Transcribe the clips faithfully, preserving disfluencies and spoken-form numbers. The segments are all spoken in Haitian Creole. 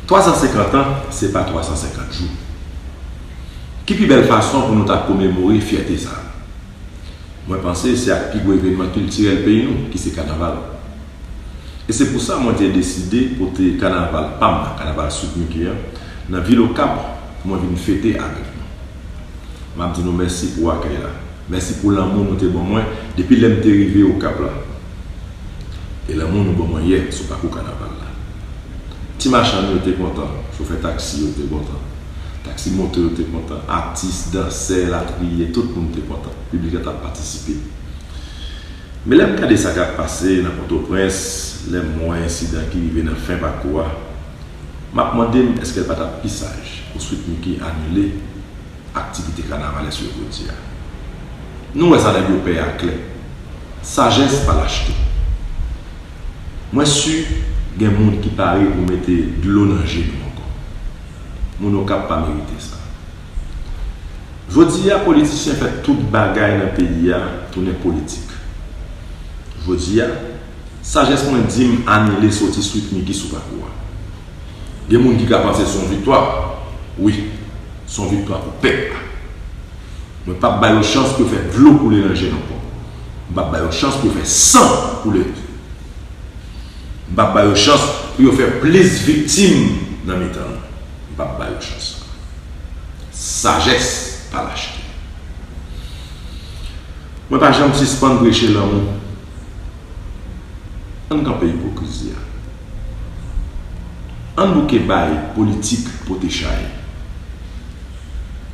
Twa san senkant an, se pa twa san senkant jou. Ki pi bèl fason pou nou ta komemore fyète sa a? Mwen panse se ak pi gwo evènman kiltirèl peyi nou, ki se kanaval. E se pou sa mwen te deside pote kanaval pa m nan, kanaval Sweet Micky an, nan vil Okap pou mwen vin fete avèk nou. M ap di nou mèsi pou akèy la. Mèsi pou lanmou nou te ban mwen depi lè m te rive Okap la. E lanmou nou ban mwen yè sou pakou kanaval la. Ti machann yo te kontan, chofè taksi yo te kontan, taksi moto yo te kontan, atis, dansè, latriye, tout moun te kontan. Piblik la t ap patisipe. Men lè m gade sa k ap pase nan Pòtoprens, lè m wè ensidan ki rive nan fen pakou a, m ap mande m èske l pa t ap pi saj pou Sweet Micky anile aktivite kanavalès yo jodi a. Nou wè sa nèg yo pè a klè. Sajès pa lachte. Mwen si gen moun ki pare pou mete dlo nan je nou ankò. Moun Okap pa merite sa. Jodi a, politisyen fè tout bagay nan peyi a tounen politik. Jodi a, sajès mwen di m anile soti Sweet Micky sou pakou a. Gen moun ki ka panse se yon viktwa. Wi, se yon viktwa pou pèp la. Mwen p ap ba yo chans pou yo fè dlo koule nan je n ankò. M p ap ba yo chans pou yo fè san koule. M p ap ba yo chans pou yo fè plis viktim nan mitan nou. M p ap ba yo chans. Sajès pa lachte. Mwen pa janm sispann preche lanmou. Ann kanpe ipokrizi a. Ann bouke bay politik pote chay.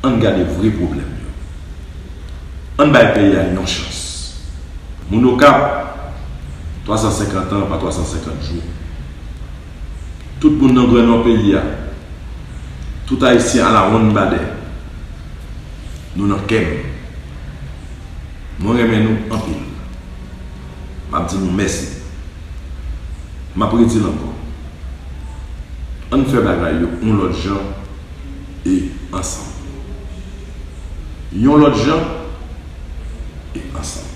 Ann gade vre pwoblèm yo. Ann bay peyi a yon chans. Moun Okap, twa san senkant an pa twa san senkant jou. Tout moun nan Gran Nò peyi a, tout Ayisyen alawonnbadè, nou nan kè m. Mwen renmen nou anpil. M ap di nou mèsi. M ap redi l ankò. Ann fè bagay yo yon lòt jan e ansanm. Yon lòt jan e ansanm.